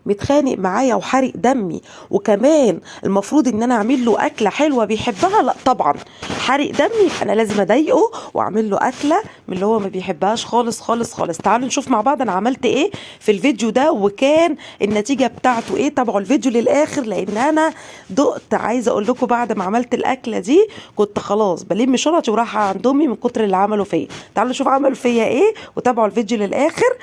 متخانق معايا وحارق دمي، وكمان المفروض ان انا اعمل له اكله حلوة بيحبها. لا طبعا حارق دمي، انا لازم اضايقه واعمل له اكله من اللي هو ما بيحبهاش خالص خالص خالص. تعالوا نشوف مع بعض انا عملت ايه في الفيديو ده وكان النتيجة بتاعته ايه. تابعوا الفيديو للاخر لان انا دقت، عايزه اقول لكم بعد ما عملت الاكلة دي كنت خلاص بلم شنطي ورايحه عند امي من كتر اللي عملوا فيا. تعالوا نشوف عملوا فيا ايه وتابعوا الفيديو للاخر.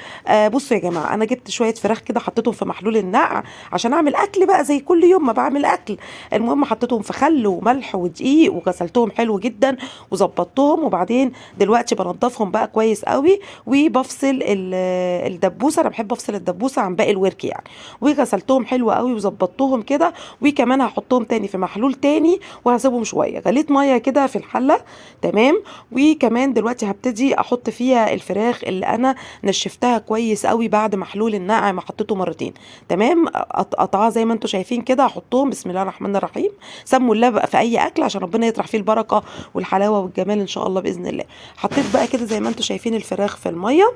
بصوا يا جماعة، انا جبت شوية فراخ كده حطيتهم في محلول النقع عشان اعمل اكل بقى زي كل يوم ما بعمل اكل. المهم حطيتهم في خل وملح ودقيق وغسلتهم حلو جدا وظبطتهم، وبعدين دلوقتي بنضفهم بقى كويس قوي وبفصل الدبوسه. انا بحب افصل الدبوسه عن باقي الورك يعني. وغسلتهم حلو قوي وظبطتهم كده، وكمان هحطهم تاني في محلول تاني وهسيبهم شوية. غليت مية كده في الحلة، تمام. وكمان دلوقتي هبتدي احط فيها الفراخ اللي انا نشفتها كويس قوي بعد محلول النقع ما حطيته مرتين، تمام. قطعها زي ما انتم شايفين كده، هحطهم بسم الله الرحمن الرحيم. سموا الله بقى في اي اكل عشان ربنا يطرح فيه البركة والحلاوه والجمال ان شاء الله باذن الله. حطيت بقى كده زي ما انتم شايفين الفراخ في المية،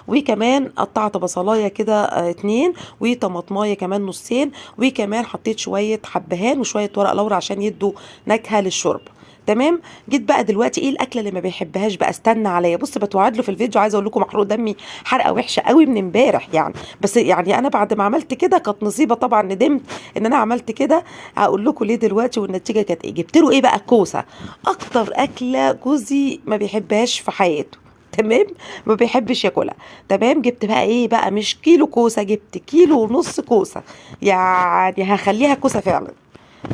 وكمان قطعت بصلايه كده 2، وطماطمايه كمان نصين، وكمان حطيت شوية حبهان وشوية ورق لورا عشان يدوا نكهة للشوربه، تمام. جيت بقى دلوقتي ايه الاكلة اللي ما بيحبهاش بقى، استنى عليا. بص بتوعد له في الفيديو، عايزه اقول لكم محروق دمي حرقه وحشة قوي من امبارح يعني، بس يعني انا بعد ما عملت كده كانت نصيبه طبعا، ندمت ان انا عملت كده. هقول لكم ليه دلوقتي والنتيجة كانت ايه. جبت له ايه بقى؟ كوسة، اكتر اكله جوزي ما بيحبهاش في حياته، تمام، ما بيحبش ياكلها، تمام. جبت بقى ايه بقى، مش كيلو كوسة، جبت كيلو ونص كوسة، يعني هخليها كوسة فعلا،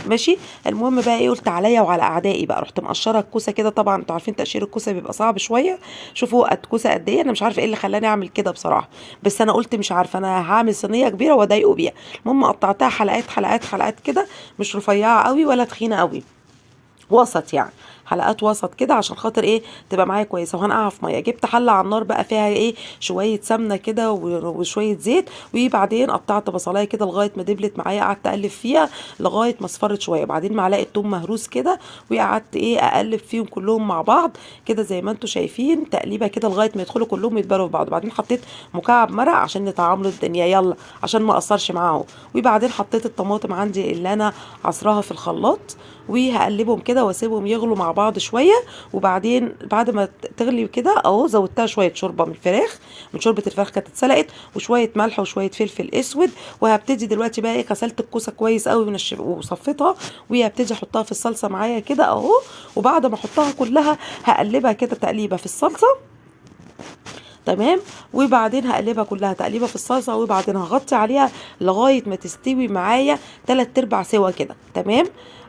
ماشي. المهم بقى ايه، قلت عليا وعلى اعدائي بقى، رحت مقشره الكوسه كده. طبعا انتوا عارفين تقشير الكوسه بيبقى صعب شوية، شوفوا الكوسه قد ايه. انا مش عارفه ايه اللي خلاني اعمل كده بصراحة، بس انا قلت مش عارفه انا هعمل صينية كبيرة واضايقه بيها. المهم قطعتها حلقات حلقات حلقات كده، مش رفيعة قوي ولا تخينة قوي، وسط يعني، حلقات وسط كده عشان خاطر ايه تبقى معايا كويسة. وهنقعها في مية. جبت حله على النار بقى فيها ايه شوية سمنه كده وشوية زيت، وبعدين قطعت بصلايه كده لغاية ما دبلت معايا، قعدت اقلب فيها لغاية ما اصفرت شوية. بعدين معلقه توم مهروس كده، وقعدت ايه اقلب فيهم كلهم مع بعض كده زي ما انتم شايفين، تقليبه كده لغاية ما يدخلوا كلهم يتبلوا في بعض. بعدين حطيت مكعب مرق عشان نطعم له الدنيا، يلا عشان ما اقصرش معاه. وبعدين حطيت الطماطم عندي اللي انا عصراها في الخلاط، وهقلبهم كده واسيبهم يغلوا مع بعض شوية. وبعدين بعد ما تغلي كده اهو، زودتها شوية شوربة من الفراخ، من شوربة الفراخ كانت اتسلقت، وشوية ملح وشوية فلفل اسود. وهبتدي دلوقتي بقى ايه، غسلت الكوسه كويس قوي وصفيتها، وهبتدي احطها في الصلصه معايا كده اهو. وبعد ما احطها كلها هقلبها كده تقليبه في الصلصه، تمام. وبعدين هقلبها كلها تقليبه في الصلصه، وبعدين هغطي عليها لغاية ما تستوي معايا 3/4 سوا كده، تمام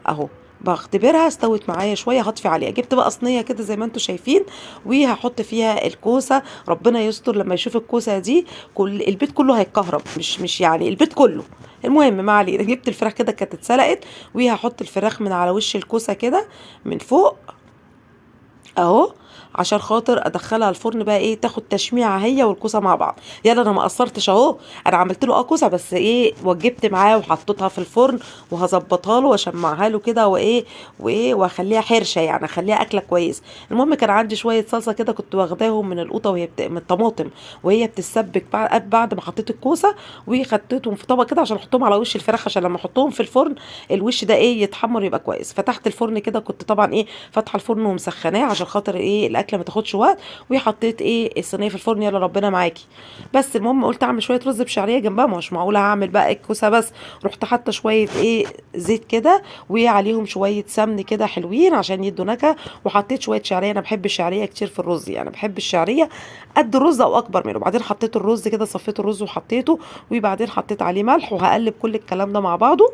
اهو. بختبرها استوت معايا شوية، هطفي عليها. جبت بقى صينية كده زي ما انتم شايفين، وهحط فيها الكوسه. ربنا يستر لما يشوف الكوسه دي، كل البيت كله هيتكهرب، مش يعني البيت كله. المهم ما علينا. جبت الفراخ كده كانت اتسلقت، وهحط الفراخ من على وش الكوسه كده من فوق اهو، عشان خاطر ادخلها الفرن بقى ايه تاخد تشميعه هي والكوسه مع بعض. يلا انا ما قصرتش اهو، انا عملت له كوسة بس ايه وجبت معاه وحطيتها في الفرن، وهظبطها له واشمعها له كده وايه وايه، واخليها حرشه يعني، اخليها اكله كويس. المهم كان عندي شوية صلصه كده كنت واخداهم من القوطه وهي من الطماطم وهي بتتسبك بعد ما حطيت الكوسه، وخدتهم في طبق كده عشان احطهم على وش الفراخ، عشان لما احطهم في الفرن الوش ده ايه يتحمر يبقى كويس. فتحت الفرن كده، كنت طبعا ايه فاتحة الفرن ومسخناه عشان خاطر ايه الاكلة ما تاخدش وقت. وحطيت ايه الصينية في الفرن، يلا ربنا معاكي. بس المهم قلت اعمل شوية رز بشعريه جنبها، مش معقولة هعمل بقى الكوسه بس. رحت حاطه شوية ايه زيت كده، وعليهم شوية سمن كده حلوين عشان يدوا نكهة، وحطيت شوية شعرية. انا بحب الشعرية كتير في الرز، يعني بحب الشعرية قد الرز او اكبر منه. بعدين حطيت الرز كده، صفيت الرز وحطيته، وبعدين حطيت عليه ملح، وهقلب كل الكلام ده مع بعضه،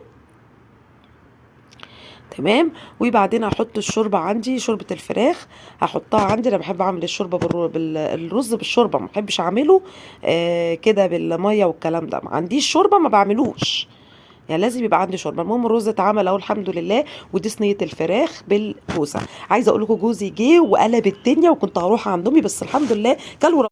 تمام. وبعدين هحط الشوربة عندي، شوربة الفراخ هحطها عندي. انا بحب اعمل الشوربة بالرز بالشوربه، ما بحبش اعمله كده بالمية والكلام ده. ما عنديش شوربة ما بعملوش، يعني لازم يبقى عندي شوربة. المهم الرز اتعمل اهو الحمد لله، ودي صينية الفراخ بالكوسه. عايزه اقول لكم جوزي جه وقلب الدنيا، وكنت هروح عند امي بس الحمد لله كلوا.